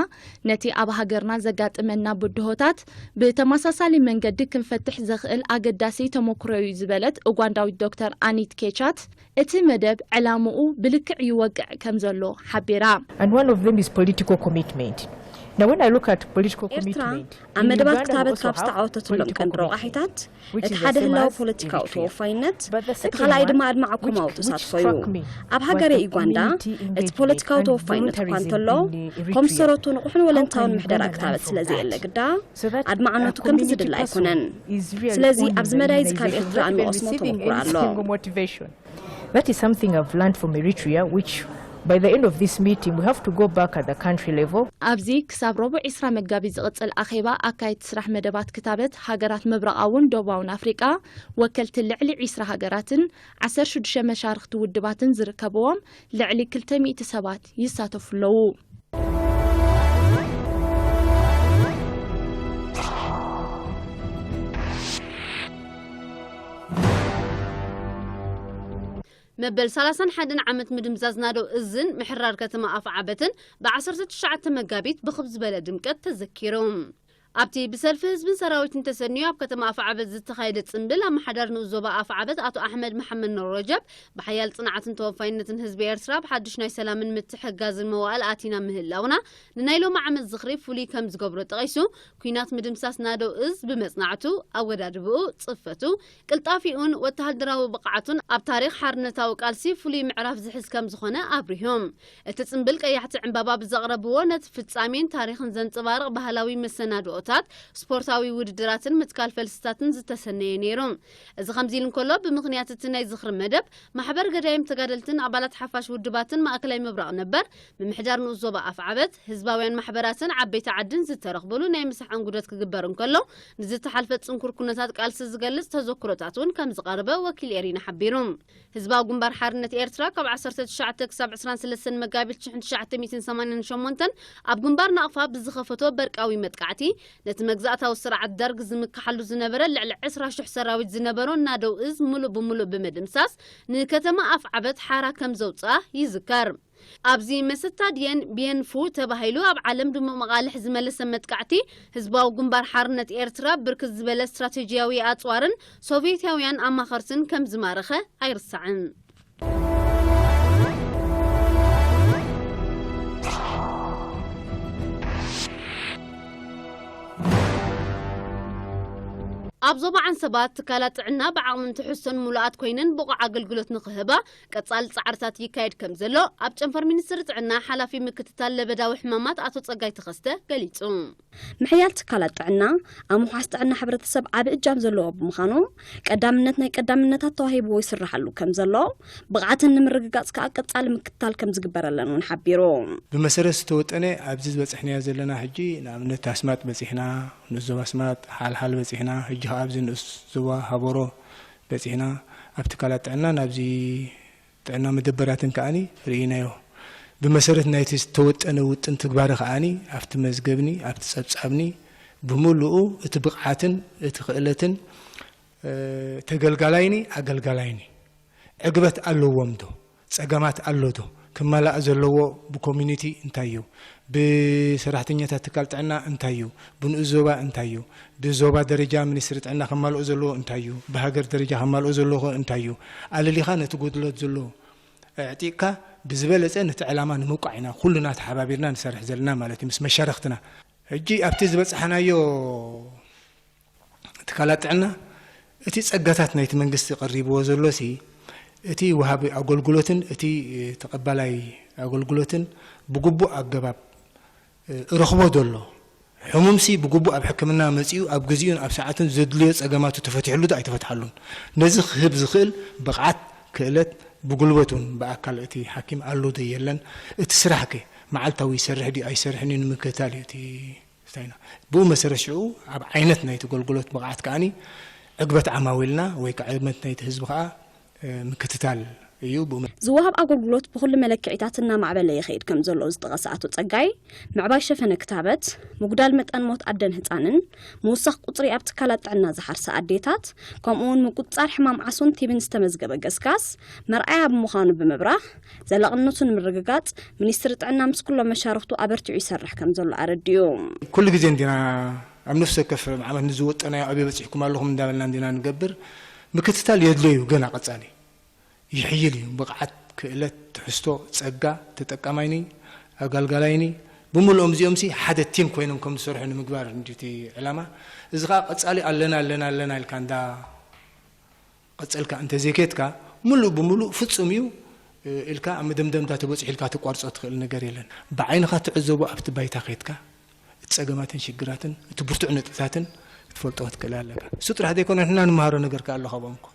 ነቲ ኣብ ሃገርና ዘጋጥመና ብድሆታት ብተመሳሳሊ መንገዲ ክንፈትሕ ዘኽእል ኣገዳሲ ተመኩሮ እዩ ዝበለት ኡጋንዳዊት ዶክተር ኣኒት ኬቻት፣ እቲ መደብ ዕላምኡ ብልክዕ ይወቅዕ ከም ዘሎ ሓቢራ። And one of them is political commitment. Now when I look at political commitment, ኣብ መደባት ክታበት ካብ ዝተዓወተትሎም ቀንዲ ረቋሒታት፣ እቲ ሓደ ህላወ ፖለቲካዊ ተወፋይነት፣ እቲ ካልኣይ ድማ ኣድማዒ ኮማዊ ተሳትፎ እዩ። ኣብ ሃገረ ዩጋንዳ፣ እቲ ፖለቲካዊ ተወፋይነት እኳ እንተሎ፣ ኮም ዝሰረቱ ንቑሕን ወለንታውን ምሕደራ ክታበት ስለ ዘየለ ግዳ፣ ኣድማዕነቱ ከምቲ ዝድለ ኣይኮነን። ስለዚ ኣብዚ መዳይ እዚ ካብ ኤርትራ እንቐስሞ ተመኩሮ ኣሎ። That is something I've learned from Eritrea, which by the end of this meeting we have to go back at the country level. ኣብዚ ክሳብ ረቡዕ ዒስራ መጋቢት ዝቕጽል ኣኼባ ኣካየድቲ ስራሕ መደባት ክታበት ሃገራት ምብራቓውን ደቡባውን ኣፍሪቃ፣ ወከልቲ ልዕሊ ዒስራ ሃገራትን ዓሰርተ ሽዱሽተ መሻርኽቲ ውድባትን ዝርከብዎም ልዕሊ ክልተ ሚእቲ ሰባት ይሳተፉ ኣለዉ። መበል ሰላሳን ሓደን ዓመት ምድምዛዝ ናደው እዝን ምሕራር ከተማ ኣፍዓበትን ብዓሰርተ ትሽዓተ መጋቢት ብኽብ ዝበለ ድምቀት ተዘኪሩ። ኣብቲ ብሰልፊ ህዝብን ሰራዊትን ተሰንዩ ኣብ ከተማ ኣፍዓበት ዝተኻየደ ጽምብል ኣመሓዳሪ ንኡስ ዞባ ኣፍዓበት ኣቶ ኣሕመድ መሓመድ ኑር ረጀብ ብሓያል ጽንዓትን ተወፋይነትን ህዝቢ ኤርትራ ብሓድሽ ናይ ሰላምን ምትሕግጋዝን መዋእል ኣቲና ምህላውና ንናይ ሎሚ ዓመት ዝኽሪ ፍሉይ ከም ዝገብሮ ጠቒሱ፣ ኲናት ምድምሳስ ናደው እዝ ብመጽናዕቱ፣ ኣወዳድብኡ፣ ጽፈቱ፣ ቅልጣፊኡን ወተሃደራዊ ብቕዓቱን ኣብ ታሪኽ ሓርነታዊ ቃልሲ ፍሉይ ምዕራፍ ዝሕዝ ከም ዝኾነ ኣብሪሆም። እቲ ጽምብል ቀያሕቲ ዕምባባ ብዘቕረብዎ ነቲ ፍጻሜን ታሪኽን ዘንጸባርቕ ባህላዊ መሰናድኦታት፣ ስፖርታዊ ውድድራትን ምትካል ፈልስታትን ዝተሰነየ ነይሩ። እዚ ከምዚ ኢሉ እንከሎ፣ ብምኽንያት እቲ ናይ ዝኽሪ መደብ፣ ማሕበር ገዳይም ተጋደልትን ኣባላት ሓፋሽ ውድባትን ማእከላይ ምብራቕ ነበር፣ ምምሕዳር ንኡስ ዞባ ኣፍዓበት፣ ህዝባውያን ማሕበራትን ዓበይቲ ዓድን ዝተረኽብሉ ናይ ምሳሕ እንጉዶት ክግበር እንከሎ፣ ንዝተሓልፈ ጽንኩር ኩነታት ቃልሲ ዝገልጽ ተዘክሮታት እውን ከም ዝቐረበ ወኪል ኤሪና ሓቢሩ። ህዝባዊ ግንባር ሓርነት ኤርትራ ካብ ዓሰርተ ትሽዓተ ክሳብ ዕስራን ሰለስተን መጋቢት ሽሕን ትሽዓተ ሚእትን ሰማንያን ሸሞንተን ኣብ ግንባር ናቕፋ ብዝኸፈቶ በርቃዊ መጥቃዕቲ፣ ነቲ መግዛእታዊ ስርዓት ደርግ ዝምክሓሉ ዝነበረ ልዕሊ ዕስራ ሽሕ ሰራዊት ዝነበሮ ናደው እዝ ምሉእ ብምሉእ ብምድምሳስ፣ ንከተማ ኣፍዓበት ሓራ ከም ዘውጽኣ ይዝከር። ኣብዚ መሰታድየን ቢየንፉ ተባሂሉ ኣብ ዓለም ድሙቕ መቓልሕ ዝመለሰ መጥቃዕቲ፣ ህዝባዊ ግንባር ሓርነት ኤርትራ ብርክት ዝበለ ስትራቴጂያዊ ኣጽዋርን ሶቭየታውያን ኣማኸርትን ከም ዝማረኸ ኣይርሳዕን። ኣብ ዞባ ዓንሰባ ትካላት ጥዕና ብዓቕምን ትሕዝቶን ሙሉኣት ኮይነን ብቑዕ ኣገልግሎት ንኽህባ ቀጻሊ ጻዕርታት ይካየድ ከም ዘሎ ኣብ ጨንፈር ሚኒስትሪ ጥዕና ሓላፊ ምክትታል ለበዳዊ ሕማማት ኣቶ ጸጋይ ተኸስተ ገሊጹ። ምሕያል ትካላት ጥዕና ኣብ ምውሓስ ጥዕና ሕብረተሰብ ዓቢ እጃም ዘለዎ ብምዃኑ ቀዳምነት ናይ ቀዳምነታት ተዋሂብዎ ይስራሓሉ ከም ዘሎ ብቕዓተን ንምርግጋጽ ከኣ ቀጻሊ ምክትታል ከም ዝግበረለን እውን ሓቢሩ። ብመሰረት ዝተወጠነ ኣብዚ ዝበጻሕናዮ ዘለና ሕጂ ንኣብነት ኣስማጥ በጺሕና፣ ንኡስ ዞባ ኣስማጥ፣ ሓልሓል በጺሕና፣ ሕጂ ከኣ ኣብዚ ንኡስ ዞባ ሃበሮ በጺሕና፣ ኣብ ትካላት ጥዕና ናብዚ ጥዕና መደበራትን ከኣኒ ርኢናዮ። ብመሰረት ናይቲ ዝተወጠነ ውጥን ትግባረ ከኣኒ ኣብቲ መዝገብኒ ኣብቲ ጸብጻብኒ ብምሉኡ እቲ ብቕዓትን እቲ ክእለትን ተገልጋላይኒ ኣገልጋላይኒ ዕግበት ኣለዎም ዶ? ጸገማት ኣሎ ዶ? ክመላእ ዘለዎ ብኮሚኒቲ እንታይ እዩ? ብሰራሕተኛታት ትካል ጥዕና እንታይ እዩ? ብንኡስ ዞባ እንታይ እዩ? ብዞባ ደረጃ ሚኒስትሪ ጥዕና ከማልኦ ዘለዎ እንታይ እዩ? ብሃገር ደረጃ ከማልኦ ዘለዎ እንታይ እዩ? ኣለሊኻ ነቲ ጉድለት ዘሎ ኣዕጢቕካ ብዝበለጸ ነቲ ዕላማ ንምብቃዕ ኢና ኩልና ተሓባቢርና ንሰርሕ ዘለና ማለት እዩ ምስ መሻርኽትና። ሕጂ ኣብቲ ዝበጻሕናዮ ትካላት ጥዕና እቲ ጸጋታት ናይቲ መንግስቲ ቀሪብዎ ዘሎ ሲ እቲ ወሃቢ ኣገልግሎትን እቲ ተቐባላይ ኣገልግሎትን ብግቡእ ኣገባብ ረኽቦ ዘሎ ሕሙምሲ ብግቡእ ኣብ ሕክምና መጺኡ ኣብ ግዜኡን ኣብ ሰዓቱን ዘድልዮ ጸገማቱ ተፈቲሕሉ ዶ ኣይተፈትሓሉን ነዚ ክህብ ዝኽእል ብቕዓት ክእለት ብጉልበት እውን ብኣካል እቲ ሓኪም ኣሎ ዶ የለን እቲ ስራሕ ከ መዓልታዊ ይሰርሕ ድዩ ኣይሰርሕን እዩ ንምክትታል እዩ እቲ ስታይና ብኡ መሰረት ሽዑ ኣብ ዓይነት ናይቲ ጎልጎሎት ብቕዓት ከኣኒ ዕግበት ዓማዊልና ወይ ከዓ ዕግበት ናይቲ ህዝቢ ከዓ ምክትታል እዩ። ዝወሃብ ኣገልግሎት ብኹሉ መለክዒታት እናማዕበለ ይኸይድ ከም ዘሎ ዝጠቐሰ ኣቶ ጸጋይ ምዕባይ ሸፈነ ክታበት፣ ምጉዳል መጠን ሞት ኣደን ህፃንን ምውሳኽ ቁፅሪ ኣብ ትካላት ጥዕና ዝሓርሳ ኣዴታት ከምኡ እውን ምቁፅፃር ሕማም ዓሶን ቲቢን ዝተመዝገበ ገስጋስ መርኣያ ብምዃኑ ብምብራህ ዘላቕነቱ ንምርግጋፅ ሚኒስትሪ ጥዕና ምስ ኩሎም መሻርኽቱ ኣበርቲዑ ይሰርሕ ከም ዘሎ ኣረዲኡ። ኩሉ ግዜ እንዲና ኣብ ነፍሲ ወከፍ ዓመት ንዝወጠናዮ ኣበይ በፂሕኩም ኣለኹም እንዳበልና እንዲና ንገብር። ምክትታል የድልዮ እዩ ገና ቀፃሊ ይሕይል እዩ። ብቕዓት፣ ክእለት፣ ትሕዝቶ፣ ጸጋ፣ ተጠቃማይኒ፣ ኣጋልጋላይኒ ብምልኦም እዚኦም ሲ ሓደ ቲም ኮይኖም ከም ዝሰርሑ ንምግባር እንድዩ እቲ ዕላማ። እዚ ኸኣ ቀጻሊ ኣለና ኣለና ኣለና ኢልካ እንዳ ቀጸልካ እንተዘይኬድካ ምሉእ ብምሉእ ፍጹም እዩ ኢልካ ኣብ መደምደምታ ተበጺሑ ኢልካ ትቋርጾ ትኽእል ነገር የለን። ብዓይንኻ ትዕዘቦ ኣብቲ ባይታ ኬድካ እቲ ጸገማትን ሽግራትን እቲ ብርቱዕ ነጥብታትን ክትፈልጦ ክትክእል ኣለካ። እሱ ጥራሕ ዘይኮነ ንሕና ንምሃሮ ነገር ከኣ ኣሎ ካብኦም እኮ።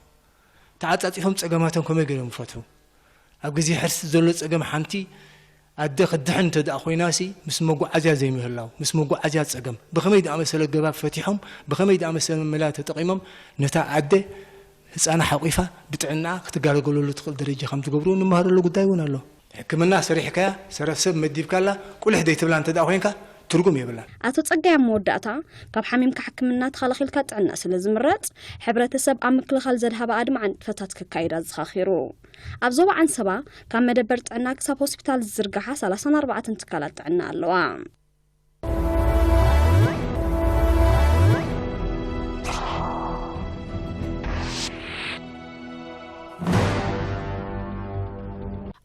ተዓጻጺፎም ጸገማቶም ከመይ ገይሮም ይፈትሑ? ኣብ ግዜ ሕርሲ ዘሎ ጸገም ሓንቲ ኣደ ክትድሕን እንተ ደኣ ኮይናሲ ምስ መጓዓዝያ ዘይምህላው፣ ምስ መጓዓዝያ ጸገም ብኸመይ ደኣመሰለ ኣገባብ ፈቲሖም ብኸመይ ደኣመሰለ መላ ተጠቒሞም ነታ ኣደ ህጻና ሓቒፋ ብጥዕናኣ ክትጋለገለሉ ትኽእል ደረጃ ከም ትገብሩ ንመሃረሉ ጉዳይ እውን ኣሎ። ሕክምና ሰሪሕካያ ሰረፍ ሰብ መዲብካላ ቁልሕ ዘይትብላ እንተ ደኣ ኮይንካ ትርጉም የብላን። ኣቶ ጸጋይ ኣብ መወዳእታ ካብ ሓሚምካ ሕክምና ተኸላኺልካ ጥዕና ስለ ዝምረጽ ሕብረተሰብ ኣብ ምክልኻል ዘድሃባ ኣድማዒ ንጥፈታት ከካይድ ኣዘኻኺሩ። ኣብ ዞባ ዓንሰባ ካብ መደበር ጥዕና ክሳብ ሆስፒታል ዝዝርግሓ ሰላሳን ኣርባዕተን ትካላት ጥዕና ኣለዋ።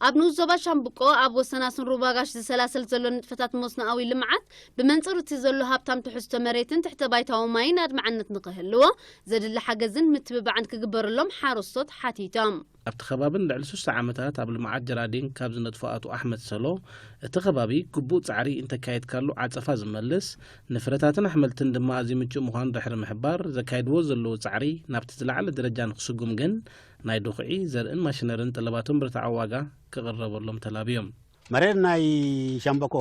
ኣብ ንኡስ ዞባ ሻምብቆ ኣብ ወሰናስን ሩባ ጋሽ ዝሰላሰል ዘሎ ንጥፈታት መስኖኣዊ ልምዓት ብመንጽር እቲ ዘሎ ሃብታም ትሕዝቶ መሬትን ትሕተ ባይታዊ ማይን ኣድማዕነት ንኽህልዎ ዘድሊ ሓገዝን ምትብባዕን ክግበረሎም ሓረስቶት ሓቲቶም። ኣብቲ ከባብን ልዕሊ ሽስተ ዓመታት ኣብ ልምዓት ጀራዲን ካብ ዝነጥፉ ኣቶ ኣሕመድ ሰሎ፣ እቲ ከባቢ ግቡእ ጻዕሪ እንተካየድካሉ ዓጸፋ ዝመልስ፣ ንፍረታትን ኣሕምልትን ድማ ኣዝዩ ምቹእ ምዃኑ ድሕሪ ምሕባር፣ ዘካይድዎ ዘለዉ ጻዕሪ ናብቲ ዝለዓለ ደረጃ ንክስጉም ግን ናይ ድኹዒ፣ ዘርእን ማሽነርን ጠለባቶም ብርትዓዊ ዋጋ ክቕረበሎም ተላብዮም። መሬት ናይ ሻምበቆ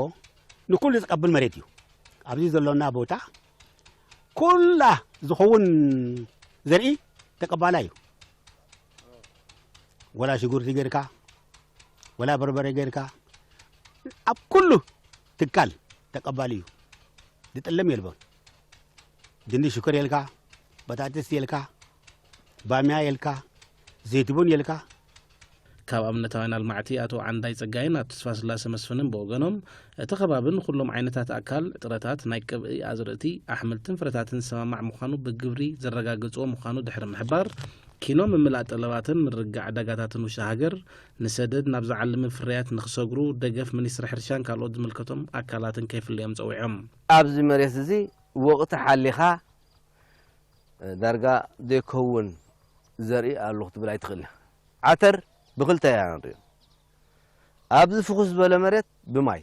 ንኩሉ ዝቐብል መሬት እዩ። ኣብዚ ዘሎና ቦታ ኩላ ዝኸውን ዘርኢ ተቀባላይ እዩ። ወላ ሽጉርቲ ጌርካ፣ ወላ በርበረ ጌርካ፣ ኣብ ኩሉ ትካል ተቀባሊ እዩ። ዝጥለም የልቦን። ድንሽ ሽኮር የልካ፣ በጣጥስ የልካ፣ ባምያ የልካ፣ ዘይትቡን የልካ። ካብ ኣብነታውያን ኣልማዕቲ ኣቶ ዓንዳይ ጸጋይን ኣቶ ተስፋስላሰ መስፍንን ብወገኖም፣ እቲ ከባቢ ንኹሎም ዓይነታት ኣካል ጥረታት ናይ ቅብኢ ኣዝርእቲ፣ ኣሕምልትን ፍረታትን ዝሰማማዕ ምዃኑ ብግብሪ ዘረጋገጽዎ ምዃኑ ድሕሪ ምሕባር፣ ኪኖ ምምላእ ጠለባትን ምርግጋዕ ዕዳጋታትን ውሽጢ ሃገር ንሰደድ ናብ ዝዓለመ ፍርያት ንኽሰግሩ ደገፍ ሚኒስትሪ ሕርሻን ካልኦት ዝምልከቶም ኣካላትን ከይፍለዮም ጸዊዖም። ኣብዚ መሬት እዚ ወቕቲ ሓሊኻ ዳርጋ ዘይከውን ዘርኢ ኣሎ ክትብል ኣይትኽእል። ዓተር ብኽልተ እያ ንሪኦ። ኣብዚ ፍኹስ ዝበለ መሬት ብማይ፣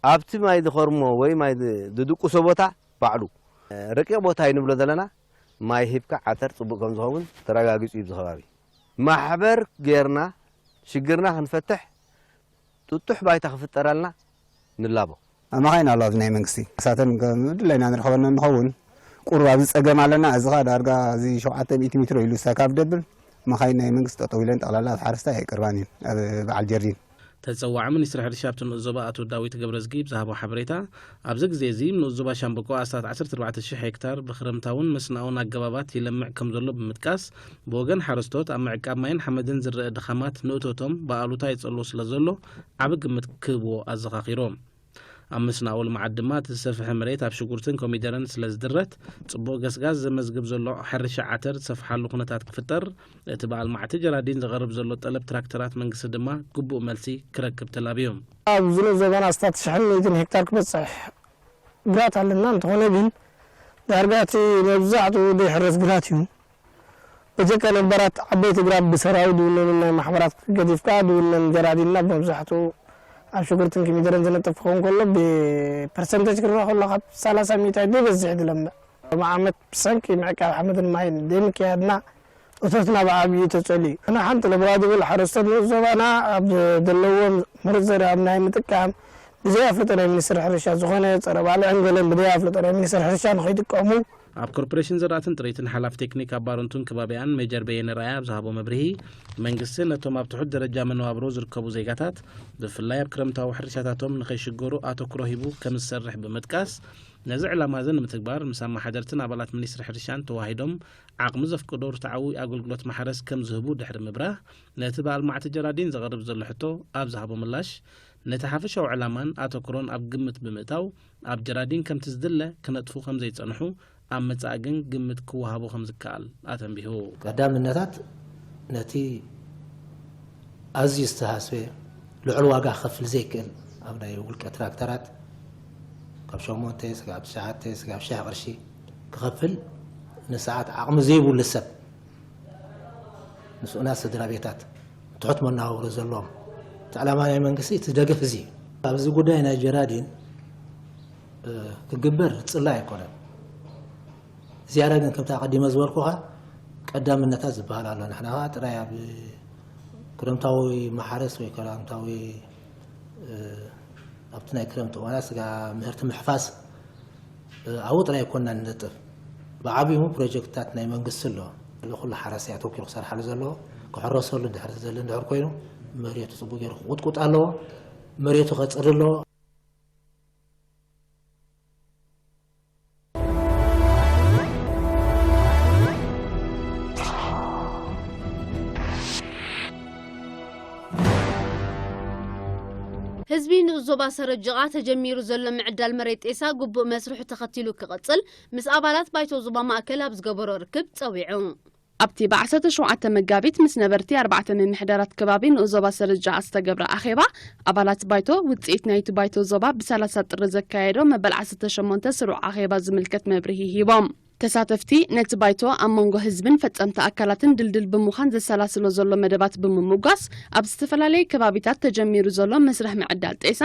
ኣብቲ ማይ ዝኸርሞ ወይ ማይ ዝድቁሶ ቦታ ባዕሉ፣ ረቂቕ ቦታ እዩ ንብሎ ዘለና። ማይ ሂብካ ዓተር ጽቡቕ ከም ዝኸውን ተረጋጊጹ እዩ። ኣብዚ ከባቢ ማሕበር ጌርና ሽግርና ክንፈትሕ ጥጡሕ ባይታ ክፍጠረልና ንላቦ። ኣማኻይና ኣሎ ኣብዚ ናይ መንግስቲ። ንሳተን ከም ድላይና ንረኽበና እንኸውን፣ ቁሩብ ኣብዚ ጸገም ኣለና። እዚ ኸኣ ዳርጋ እዚ ሸውዓተ ሚእቲ ሜትሮ ኢሉ እሳ ካብ ደብል፣ መኻይን ናይ መንግስቲ ጠጠው ኢለን ጠቕላላ ኣብ ሓረስታይ ኣይቀርባን እየን፣ ኣብ በዓል ጀርዲን። ተጸዋዒ ሚኒስትሪ ሕርሻ ኣብቲ ንኡስ ዞባ ኣቶ ዳዊት ገብረዝጊ ብዝሃቦ ሓበሬታ፣ ኣብዚ ግዜ እዚ ንኡስ ዞባ ሻምበቆ ኣስታት ዓሰርተ ኣርባዕተ ሽሕ ሄክታር ብክረምታውን መስናውን ኣገባባት ይለምዕ ከም ዘሎ ብምጥቃስ፣ ብወገን ሓረስቶት ኣብ ምዕቃብ ማይን ሓመድን ዝረአ ድኻማት ንእቶቶም ብኣሉታ ይጸልዎ ስለ ዘሎ፣ ዓቢ ግምት ክህብዎ ኣዘኻኺሮም። ኣብ ምስናኡ ልምዓት ድማ እቲ ዝሰፍሐ መሬት ኣብ ሽጉርትን ኮሚደረን ስለ ዝድረት፣ ጽቡቕ ገስጋስ ዘመዝግብ ዘሎ ሕርሻ ዓተር ዝሰፍሓሉ ኩነታት ክፍጠር፣ እቲ ብኣልማዕቲ ጀራዲን ዝቐርብ ዘሎ ጠለብ ትራክተራት መንግስቲ ድማ ግቡእ መልሲ ክረክብ ተላብዮም። ኣብ ዝኑ ዘበና ኣስታት ሽሕን ሚእትን ሄክታር ክበጽሕ ግራት ኣለና። እንተኾነ ግን ዳርጋ እቲ መብዛሕትኡ ዘይሕረስ ግራት እዩ። በጀካ ነባራት ዓበይቲ ግራት ብሰራዊ ድውነንን ናይ ማሕበራት ገዲፍካ ድውነን ጀራዲንና መብዛሕትኡ ኣብ ሽጉርትን ኮሚደረን ዝነጥፍ ክኸውን ከሎ፣ ብፐርሰንቴጅ ክረኣ ከሎ ካብ ሰላሳ ሚእታዊት ዘይበዝሕ ድለምዕ። ሎሚ ዓመት ብሰንኪ ምዕቃብ ሓመድን ማይን ዘይምክያድና እቶትና ብዓብዩ ተጸልዩ። ኣነ ሓንቲ ለብዋ ዝብል ሓረስቶት ንኡስ ዞባና ኣብ ዘለዎም ምሩጽ ዘርኢ ኣብ ናይ ምጥቃም ብዘይ ኣፍልጦ ናይ ሚኒስትሪ ሕርሻ ዝኾነ ጸረ ባልዕን ገለን ብዘይ ኣፍልጦ ናይ ሚኒስትሪ ሕርሻ ንኸይጥቀሙ ኣብ ኮርፖሬሽን ዘራእትን ጥሪትን ሓላፊ ቴክኒክ ኣብ ባረንቱን ከባቢኣን ሜጀር በየነ ራያ ኣብ ዝሃቦ መብርሂ፣ መንግስቲ ነቶም ኣብ ትሑት ደረጃ መነባብሮ ዝርከቡ ዜጋታት ብፍላይ ኣብ ክረምታዊ ሕርሻታቶም ንኸይሽገሩ ኣተኩሮ ሂቡ ከም ዝሰርሕ ብምጥቃስ፣ ነዚ ዕላማ እዚ ንምትግባር ምስ ኣመሓደርትን ኣባላት ሚኒስትሪ ሕርሻን ተዋሂዶም ዓቕሚ ዘፍቅዶ ርትዓዊ ኣገልግሎት ማሕረስ ከም ዝህቡ ድሕሪ ምብራህ፣ ነቲ ብኣልማዕቲ ጀራዲን ዝቐርብ ዘሎ ሕቶ ኣብ ዝሃቦ ምላሽ፣ ነቲ ሓፈሻዊ ዕላማን ኣተኩሮን ኣብ ግምት ብምእታው፣ ኣብ ጀራዲን ከምቲ ዝድለ ክነጥፉ ከም ዘይጸንሑ፣ ኣብ መጻኢ ግን ግምት ክወሃቦ ከም ዝከኣል ኣተንቢሁ። ቀዳምነታት ነቲ ኣዝዩ ዝተሃስበ ልዑል ዋጋ ክኸፍል ዘይክእል ኣብ ናይ ውልቀ ትራክተራት ካብ ሸሞንተ ስጋብ ትሽዓተ ስጋብ ሽሕ ቅርሺ ክኸፍል ንሰዓት ዓቕሚ ዘይብሉ ሰብ ንስኡናት ስድራ ቤታት ትሑት መነባብሮ ዘለዎም እቲ ዕላማ ናይ መንግስቲ እቲ ደገፍ እዚ እዩ። ኣብዚ ጉዳይ ናይ ጀራዲን እ፣ ክግበር ዝጽላእ ኣይኮነን። ዝያዳ ግን ከምቲ ኣቐዲመ ዝበልኩኻ ቀዳምነታት ዝበሃል ኣሎ። ንሕና ኸኣ ጥራይ ኣብ ክረምታዊ ማሕረስ ወይ ክረምታዊ፣ እ፣ ኣብቲ ናይ ክረምቲ እዋናት ስጋ ምህርቲ ምሕፋስ፣ እ፣ ኣብኡ ጥራይ ኣይኮንና ንነጥፍ። ብዓብዩ ፕሮጀክትታት ናይ መንግስቲ ኣሎ። ኩሉ ሓረስታይ ኣተኪሩ ክሰርሓሉ ዘለዎ፣ ክሕረሰሉ እንድሕር ዝደሊ እንድሕር ኮይኑ፣ መሬቱ ጽቡቕ ገይሩ ክቑጥቁጥ ኣለዎ። መሬቱ ከጽሪ ኣለዎ። ህዝቢ ንኡስ ዞባ ሰረጅቓ ተጀሚሩ ዘሎ ምዕዳል መሬት ጤሳ ግቡእ መስርሑ ተኸቲሉ ክቕጽል ምስ ኣባላት ባይቶ ዞባ ማእከል ኣብ ዝገበሮ ርክብ ጸዊዑ። ኣብቲ ብ ዓሰርተ ሸውዓተ መጋቢት ምስ ነበርቲ ኣርባዕተ ምምሕዳራት ከባቢ ንኡስ ዞባ ሰረጅቓ ዝተገብረ ኣኼባ፣ ኣባላት ባይቶ ውጽኢት ናይቲ ባይቶ ዞባ ብ ሰላሳ ጥሪ ዘካየዶ መበል ዓሰርተ ሸሞንተ ስሩዕ ኣኼባ ዝምልከት መብርሂ ሂቦም። ተሳተፍቲ ነቲ ባይቶ ኣብ መንጎ ህዝብን ፈጸምቲ ኣካላትን ድልድል ብምዃን ዘሰላስሎ ዘሎ መደባት ብምምጓስ፣ ኣብ ዝተፈላለየ ከባቢታት ተጀሚሩ ዘሎ መስርሕ ምዕዳል ጤሳ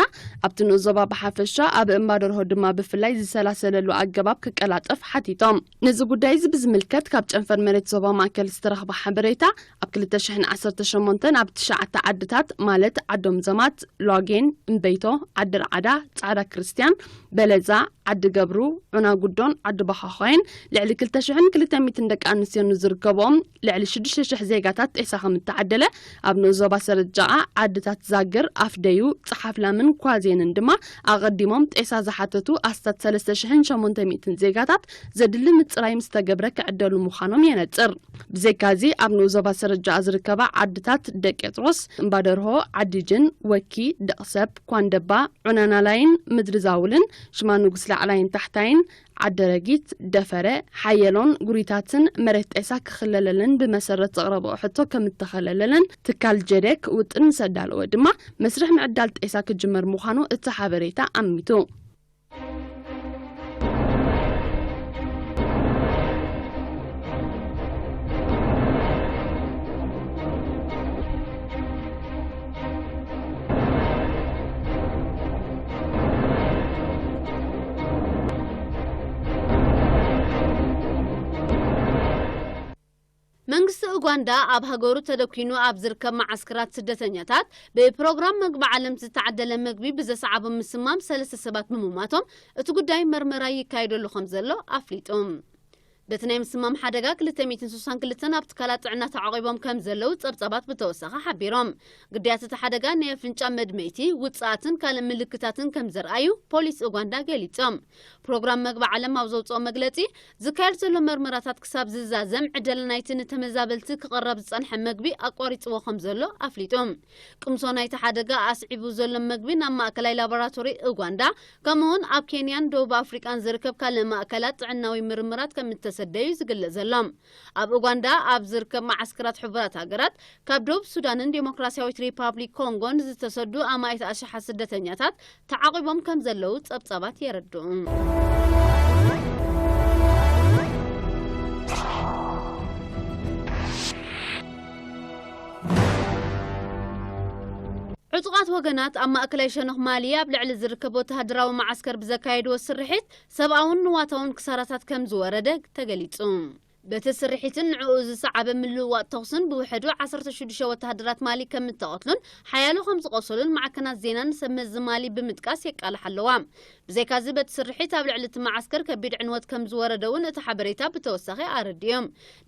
ኣብቲ ንኡስ ዞባ ብሓፈሻ ኣብ እምባ ደርሆ ድማ ብፍላይ ዝሰላሰለሉ ኣገባብ ክቀላጠፍ ሓቲቶም። ነዚ ጉዳይ እዚ ብዝምልከት ካብ ጨንፈር መሬት ዞባ ማእከል ዝተረኽበ ሓበሬታ ኣብ ክልተ ሽሕን ዓሰርተ ሸሞንተን ኣብ ትሽዓተ ዓድታት ማለት ዓዶም ዘማት፣ ሏጌን፣ እምበይቶ፣ ዓዲ ርዓዳ፣ ጻዕዳ ክርስትያን፣ በለዛ፣ ዓዲ ገብሩ፣ ዑና ጉዶን ዓዲ ባዃዃይን ልዕሊ ክልተ ሽሕን ክልተ ሚእትን ደቂ ኣንስትዮ ንዝርከብኦም ልዕሊ ሽዱሽተ ሽሕ ዜጋታት ጤሳ ከም እተዓደለ ኣብ ንኡስ ዞባ ሰረጃኣ ዓድታት ዛግር፣ ኣፍደዩ፣ ጸሓፍላምን ኳዜንን ድማ ኣቐዲሞም ጤሳ ዝሓተቱ ኣስታት ሰለስተ ሽሕን ሸሞንተ ሚእትን ዜጋታት ዘድሊ ምጽራይ ምስ ተገብረ ክዕደሉ ምዃኖም የነጽር። ብዘይካዚ ኣብ ንኡስ ዞባ ሰረጃኣ ዝርከባ ዓድታት ደቄጥሮስ፣ እምባደርሆ፣ ዓዲጅን፣ ወኪ፣ ደቕሰብ፣ ኳንደባ፣ ዑናናላይን ምድሪ ዛውልን ሽማ ንጉስ ላዕላይን ታሕታይን ዓደረጊት፣ ደፈረ፣ ሓየሎን ጉሪታትን መሬት ጤሳ ክኽለለለን ብመሰረት ዘቕረብኦ ሕቶ ከም እተኸለለለን ትካል ጀደክ ውጥን ምስ ኣዳለወ ድማ መስርሕ ምዕዳል ጤሳ ክጅመር ምዃኑ እቲ ሓበሬታ ኣሚቱ። መንግስቲ ኡጋንዳ ኣብ ሃገሩ ተደኲኑ ኣብ ዝርከብ መዓስከራት ስደተኛታት ብፕሮግራም መግቢ ዓለም ዝተዓደለ መግቢ ብዘሰዓቦ ምስማም ሰለስተ ሰባት ምሙማቶም እቲ ጉዳይ መርመራ ይካየደሉ ከም ዘሎ ኣፍሊጡ። በቲ ናይ ምስማም ሓደጋ ክልተ ሚእትን ስሳን ክልተን ኣብ ትካላት ጥዕና ተዓቒቦም ከም ዘለዉ ጸብጻባት ብተወሳኺ ሓቢሮም። ግዳያት እቲ ሓደጋ ናይ ኣፍንጫ መድመይቲ፣ ውጽኣትን ካልእ ምልክታትን ከም ዘርኣዩ ፖሊስ ኡጋንዳ ገሊጾም። ፕሮግራም መግቢ ዓለም ኣብ ዘውጽኦ መግለጺ፣ ዝካየድ ዘሎ መርመራታት ክሳብ ዝዛዘም ዕደላ ናይቲ ንተመዛበልቲ ክቕረብ ዝጸንሐ መግቢ ኣቋሪጽዎ ከም ዘሎ ኣፍሊጡ። ቅምሶ ናይቲ ሓደጋ ኣስዒቡ ዘሎ መግቢ ናብ ማእከላይ ላቦራቶሪ ኡጋንዳ፣ ከምኡውን ኣብ ኬንያን ደቡብ ኣፍሪቃን ዝርከብ ካልእ ማእከላት ጥዕናዊ ምርምራት ከም እተሰደዩ ዝግለጽ ዘሎ። ኣብ ኡጋንዳ ኣብ ዝርከብ መዓስከራት ሕቡራት ሃገራት፣ ካብ ደቡብ ሱዳንን ዴሞክራሲያዊት ሪፓብሊክ ኮንጎን ዝተሰዱ ኣማኢት ኣሽሓት ስደተኛታት ተዓቒቦም ከም ዘለዉ ጸብጻባት የረድኡ። ዕጡቓት ወገናት ኣብ ማእከላይ ሸነኽ ማሊ ኣብ ልዕሊ ዝርከብ ወተሃደራዊ መዓስከር ብዘካየድዎ ስርሒት፣ ሰብኣውን ንዋታውን ክሳራታት ከም ዝወረደ ተገሊጹ። በቲ ስርሒትን ንዕኡ ዝሰዓበ ምልውዋጥ ተኹስን ብውሕዱ ዓሰርተ ሽዱሽተ ወተሃደራት ማሊ ከም እተቐትሉን ሓያሎ ከም ዝቖሰሉን ማዕከናት ዜናን ሰብ መዚ ማሊ ብምጥቃስ የቃልሓ ኣለዋ። ብዘይካዚ፣ በቲ ስርሒት ኣብ ልዕሊ እቲ መዓስከር ከቢድ ዕንወት ከም ዝወረደ እውን እቲ ሓበሬታ ብተወሳኺ ኣረዲኡ።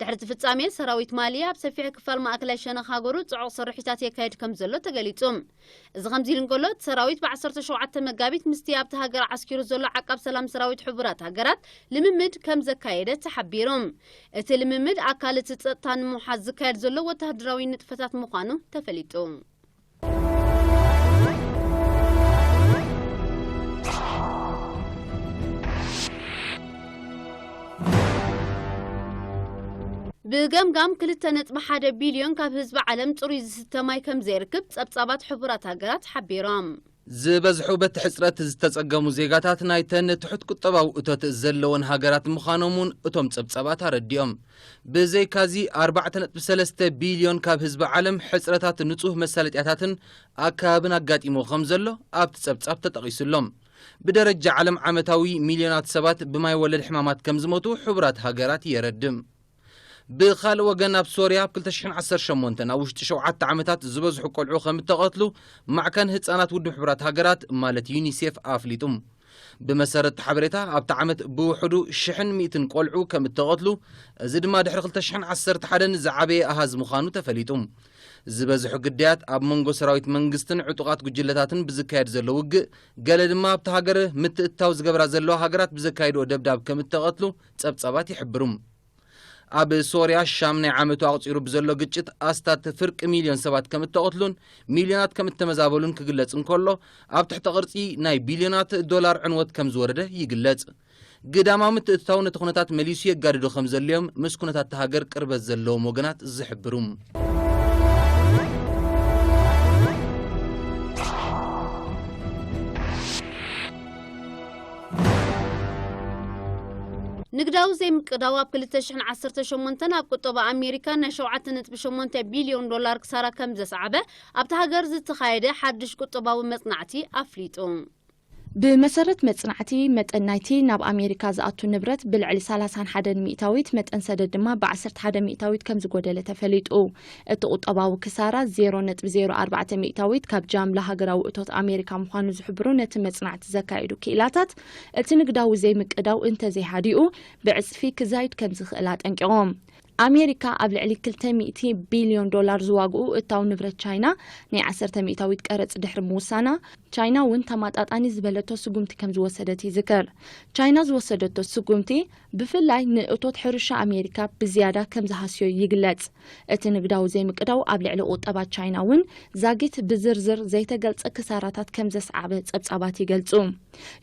ድሕሪ እቲ ፍጻሜ፣ ሰራዊት ማሊ ኣብ ሰፊሕ ክፋል ማእከላይ ሸነኽ ሃገሩ ጽዑቕ ስርሒታት የካይድ ከም ዘሎ ተገሊጹ። እዚ ከምዚ ኢሉ እንከሎ፣ እቲ ሰራዊት ብ ዓሰርተ ሸውዓተ መጋቢት ምስቲ ኣብቲ ሃገር ዓስኪሩ ዘሎ ዓቃብ ሰላም ሰራዊት ሕቡራት ሃገራት ልምምድ ከም ዘካየደ ተሓቢሩ። እቲ ልምምድ ኣካል እቲ ጸጥታ ንምውሓስ ዝካየድ ዘሎ ወተሃደራዊ ንጥፈታት ምዃኑ ተፈሊጡ። ብገምጋም ክልተ ነጥቢ ሓደ ቢልዮን ካብ ህዝቢ ዓለም ጽሩይ ዝስተ ማይ ከም ዘይርክብ ጸብጻባት ሕቡራት ሃገራት ሓቢሮም። ዝበዝሑ በቲ ሕጽረት ዝተጸገሙ ዜጋታት ናይተን ትሑት ቁጠባዊ እቶት ዘለወን ሃገራት ምዃኖም እውን እቶም ጸብጻባት ኣረዲኦም። ብዘይካዚ፣ ኣርባዕተ ነጥቢ ሰለስተ ቢልዮን ካብ ህዝቢ ዓለም ሕጽረታት ንጹህ መሳለጥያታትን ኣከባብን ኣጋጢሞ ከም ዘሎ ኣብቲ ጸብጻብ ተጠቒሱ ኣሎ። ብደረጃ ዓለም ዓመታዊ ሚልዮናት ሰባት ብማይ ወለድ ሕማማት ከም ዝሞቱ ሕቡራት ሃገራት የረድእ። ብኻልእ ወገን፣ ኣብ ሶርያ ኣብ ክልተ ሽሕን ዓሰርተ ሸሞንተን ኣብ ውሽጢ ሸውዓተ ዓመታት ዝበዝሑ ቆልዑ ከም እተቐትሉ ማዕከን ህጻናት ውድብ ሕቡራት ሃገራት ማለት ዩኒሴፍ ኣፍሊጡ። ብመሰረት እቲ ሓበሬታ፣ ኣብቲ ዓመት ብውሕዱ ሽሕን ሚእትን ቆልዑ ከም እተቐትሉ፣ እዚ ድማ ድሕሪ ክልተ ሽሕን ዓሰርተ ሓደን ዝዓበየ ኣሃዝ ምዃኑ ተፈሊጡ። ዝበዝሑ ግዳያት ኣብ መንጎ ሰራዊት መንግስትን ዕጡቓት ጉጅለታትን ብዝካየድ ዘሎ ውግእ፣ ገለ ድማ ኣብቲ ሃገር ምትእትታው ዝገብራ ዘለዋ ሃገራት ብዘካየድኦ ደብዳብ ከም እተቐትሉ ጸብጻባት ይሕብሩ። ኣብ ሶርያ ሻም ናይ ዓመቱ ኣቕጺሩ ብዘሎ ግጭት ኣስታት ፍርቂ ሚልዮን ሰባት ከም እተቐትሉን ሚልዮናት ከም እተመዛበሉን ክግለጽ እንከሎ፣ ኣብ ትሕተ ቅርጺ ናይ ቢልዮናት ዶላር ዕንወት ከም ዝወረደ ይግለጽ። ግዳማዊ ምትእትታው ነቲ ኩነታት መሊሱ የጋድዶ ከም ዘልዮም ምስ ኩነታት እታ ሃገር ቅርበት ዘለዎም ወገናት ዝሕብሩ። ንግዳዊ ዘይምቅዳው ኣብ ክልተ ሽሕን ዓሰርተ ሸሞንተን ኣብ ቁጠባ ኣሜሪካ ናይ ሸውዓተ ነጥቢ ሸሞንተ ቢልዮን ዶላር ክሳራ ከም ዘስዓበ ኣብቲ ሃገር ዝተኻየደ ሓድሽ ቁጠባዊ መጽናዕቲ ኣፍሊጡ። ብመሰረት መጽናዕቲ፣ መጠን ናይቲ ናብ ኣሜሪካ ዝኣቱ ንብረት ብልዕሊ ሰላሳን ሓደን ሚእታዊት፣ መጠን ሰደድ ድማ ብ ዓሰርተ ሓደ ሚእታዊት ከም ዝጎደለ ተፈሊጡ። እቲ ቁጠባዊ ክሳራ ዜሮ ነጥቢ ዜሮ ኣርባዕተ ሚእታዊት ካብ ጃምላ ሃገራዊ እቶት ኣሜሪካ ምዃኑ ዝሕብሩ ነቲ መጽናዕቲ ዘካየዱ ክኢላታት፣ እቲ ንግዳዊ ዘይምቅዳው እንተዘይሃዲኡ ብዕጽፊ ክዛይድ ከም ዝኽእል ኣጠንቂቖም። ኣሜሪካ ኣብ ልዕሊ ክልተ ሚእቲ ቢልዮን ዶላር ዝዋግኡ እታው ንብረት ቻይና ናይ ዓሰርተ ሚእታዊት ቀረጽ ድሕሪ ምውሳና፣ ቻይና እውን ተማጣጣኒ ዝበለቶ ስጉምቲ ከም ዝወሰደት ይዝከር። ቻይና ዝወሰደቶ ስጉምቲ ብፍላይ ንእቶት ሕርሻ ኣሜሪካ ብዝያዳ ከም ዝሃስዮ ይግለጽ። እቲ ንግዳዊ ዘይምቅዳው ኣብ ልዕሊ ቁጠባ ቻይና እውን ዛጊት ብዝርዝር ዘይተገልጸ ክሳራታት ከም ዘስዓበ ጸብጻባት ይገልጹ።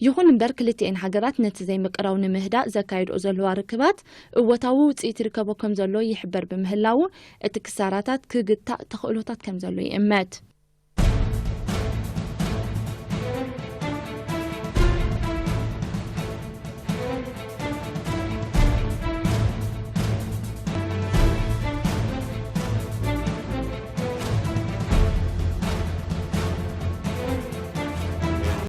ይኹን እምበር፣ ክልቲኤን ሃገራት ነቲ ዘይምቅዳው ንምህዳእ ዘካይድኦ ዘለዋ ርክባት እወታዊ ውጽኢት ይርከቦ ከም ዘሎ ይሕበር ብምህላዉ፣ እቲ ክሳራታት ክግታእ ተኽእሎታት ከም ዘሎ ይእመት።